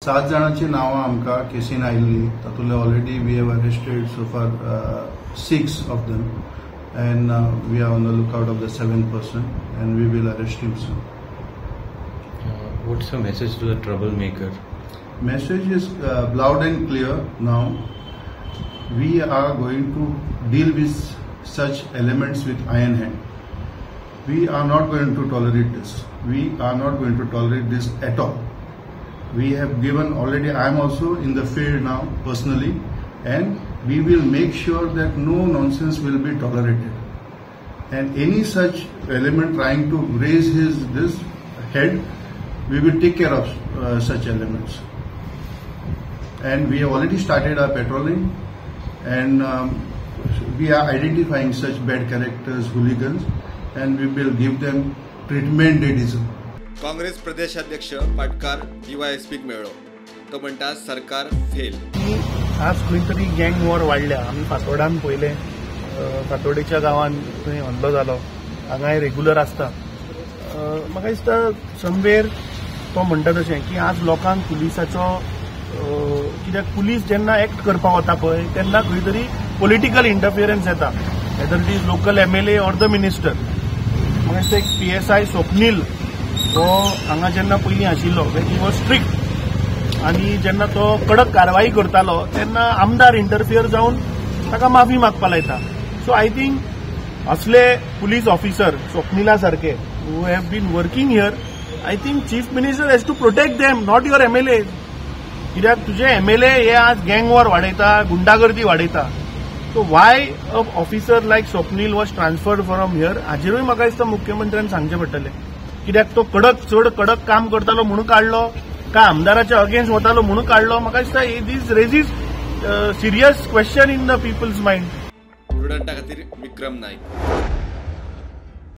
7 जाणांची नांवां आमकां केसीन आयिल्ली. तातूंतले already we have arrested so far 6 of them and we are on the lookout of the 7th person and we will arrest him soon. What's your message to the troublemaker? Message is loud and clear now. We are going to deal with such elements with iron hand. We are not going to tolerate this. We are not going to tolerate this at all. We have given already, I am also in the field now personally, and we will make sure that no nonsense will be tolerated. And any such element trying to raise his this head, we will take care of such elements. And we have already started our patrolling, and we are identifying such bad characters, hooligans, and we will give them treatment they deserve. Congress प्रदेशाध्यक्ष पाटकार डीवायएसपीक मेळ्ळो. तो म्हणटा सरकार fail. आज खंय तरी गँग war वाडल्या. आमी फातोर्डान पळयलें, फातोर्डेच्या गांवान थंय हल्लो जालो, हांगाय रेगुलर आसता. म्हाका दिसता समवेर तो म्हणटा तशें की आज लोकांक पुलिसाचो, कित्याक पुलीस जेन्ना एक्ट करपाक वता पळय तेन्ना खंय तरी पॉलिटिकल इंटरफियरन्स येता, whether it is local MLA or the minister. म्हाका दिसता एक PSI Swapnil तो हांगा जेन्ना पयलीं आशिल्लो, he was strict, आनी जेन्ना तो कडक कारवाई करतालो तेन्ना आमदार इंटरफियर जावन ताका माफी मागपा लायता. सो I think असले पुलीस ऑफिसर स्वप्निला सारके who have been working here, I think chief minister has to protect them, not your MLA. कित्याक तुजे MLA हे आज गँग वॉर वाडयता, गुंडागर्दी वाडयता. So why a officer like Swapnil was transferred from here हाजेरूय म्हाका दिसता मुख्यमंत्र्यान सांगचें पडटलें. कित्याक तो कडक, चड कडक काम करतालो म्हणून काडलो काय आमदाराच्या अगेन्स्ट वतालो म्हणून काडलो? म्हाका दिसता this raises serious question in the people's mind. प्रुडंटा खातीर विक्रम नाईक.